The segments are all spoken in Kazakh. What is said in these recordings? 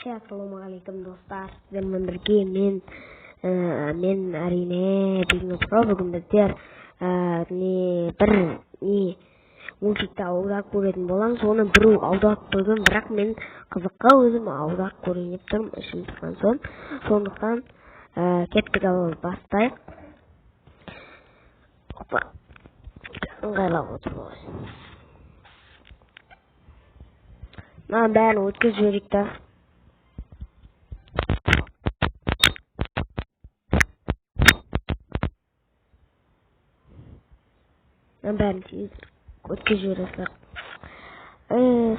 Ассалаумағалейкум, достар! Сіздермен бірге мен, әрине, Бигнус Про. Бүгін біздер не бір не мультикті аударып көретін боламыз. Оны біреу аударып қойған, бірақ мен қызыққа өзім аударып көрейін деп тұрмын, ішім пысқан соң. Сондықтан кеттік, ал бастайық. Опа, ыңғайлап отырып алайын. Мынаның бәрін өткізіп жіберейік та. Мынаның бәрін тез өткізіп жібере салайық.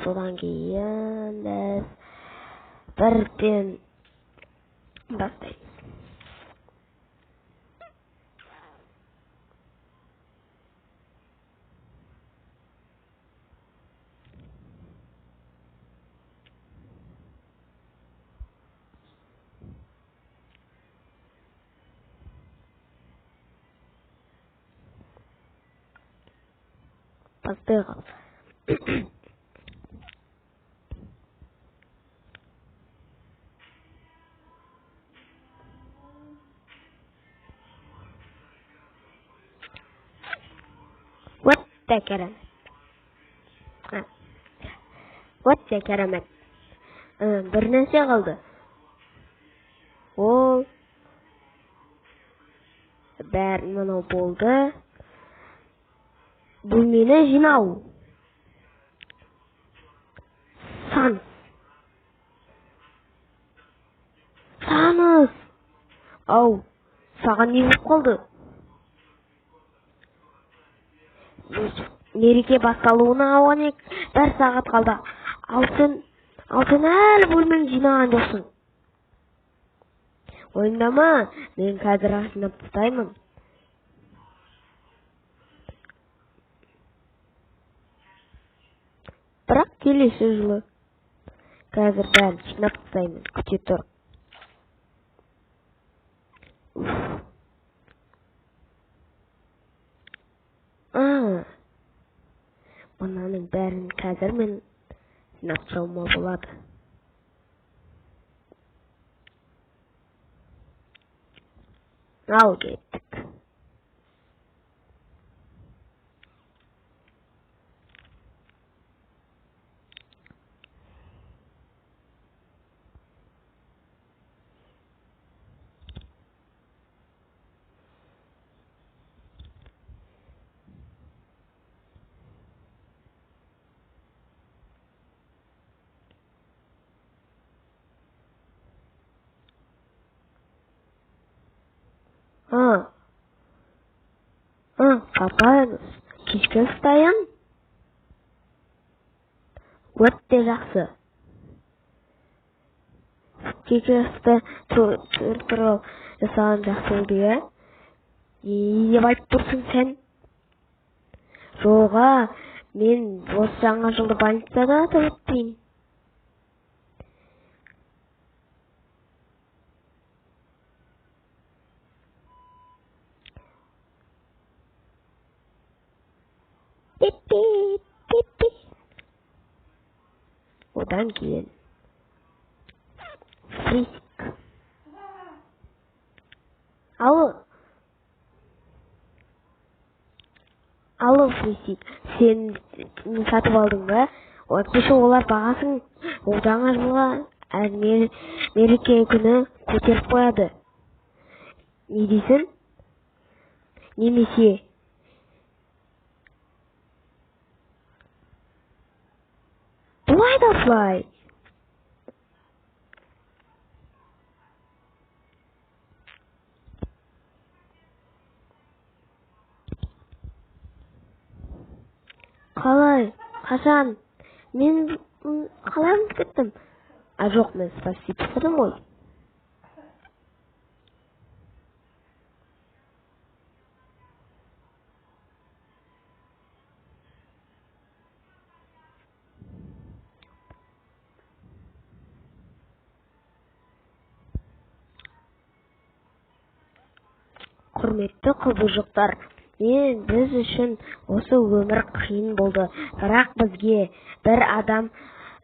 Содан кейін біз бірден бастаймыз. Бастайық. Өте керемет, өте керемет! Бір нәрсе қалды, ол бәрі мынау болды: бөлмені жинау. Санс, Санс, ау, саған не болып қалды? Мереке басталуына 1 сағат қалды, ал сен әлі бөлмеңді жинаған жоқсың. Уайымдама, мен қазір жинап тастаймын. Бірақ келесі жылы. Қазір бәрін жинап тастаймын, күте тұр. Уф. А, мынаның бәрін қазір мен жинап тастауыма болады. Ал кеттік. А, а, папа, кешкі дайын. Өте жақсы. Кешкі асты туралы жасаған жақсы болды, иә? Не деп айтып тұрсың сен? Жоға, мен осы жаңа жылды больницада атап өтпеймін. Пипи, пипи. Одан кейін фрисик. Алло. Алло, фрисик. Сен сатып алдың ба? Өтпеші, олар бағасын ол жаңа жылға мереке күні көтеріп қояды. Не дейсің? Немесе былай да былай. Қалай? Қашан? Мен қалай ұмытып кеттім? А, жоқ, мен спасти тастадым ғой. Құрметті құбыжықтар, мен біз үшін осы өмір қиын болды, бірақ бізге бір адам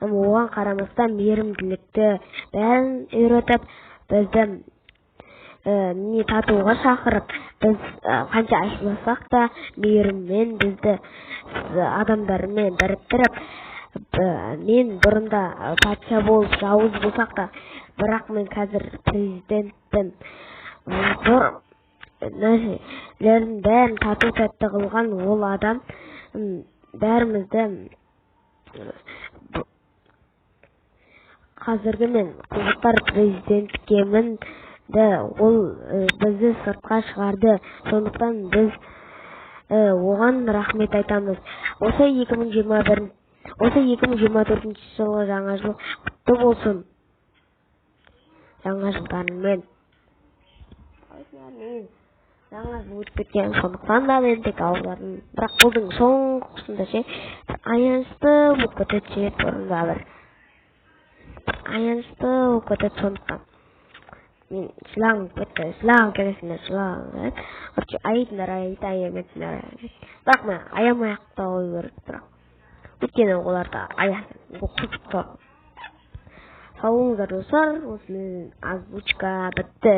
Оған қарамастан мейірімділікті бәрін үйретіп, бізді не татуға шақырып, біз қанша ашулассақ та, мейіріммен бізді адамдармен біріктіріп, мен бұрында патша болып, жауыз болсақ та, бірақ мен қазір президентпін. Зор нәрселердің бәрін тату тәтті қылған ол адам бәрімізді. Қазіргі мен қазақтар президенткемін ді, ол бізді сыртқа шығарды, сондықтан біз оған рахмет айтамыз. Осы 2021, осы 2024 жылғы жаңа жыл құтты болсын, жаңа жылдарыңмен. Жаңа жыл өтіп кеткен, сондықтан да мен тек ауылдардың, бірақ бұлдың соңғысында ше, бір аянышты болып кетеді ше, бұрында бір аянышты болып кетеді. Сондықтан мен жылағым кетті, жылағым келесіңдер, жылағым келеді. Короче, аяйтындар аяйды, аямайтындар аямайды, бірақ мен аямай ақ та қою керек, бірақ өйткені оларда аясын, бұл қызықты. Сау болыңыздар, достар, осымен озвучка бітті.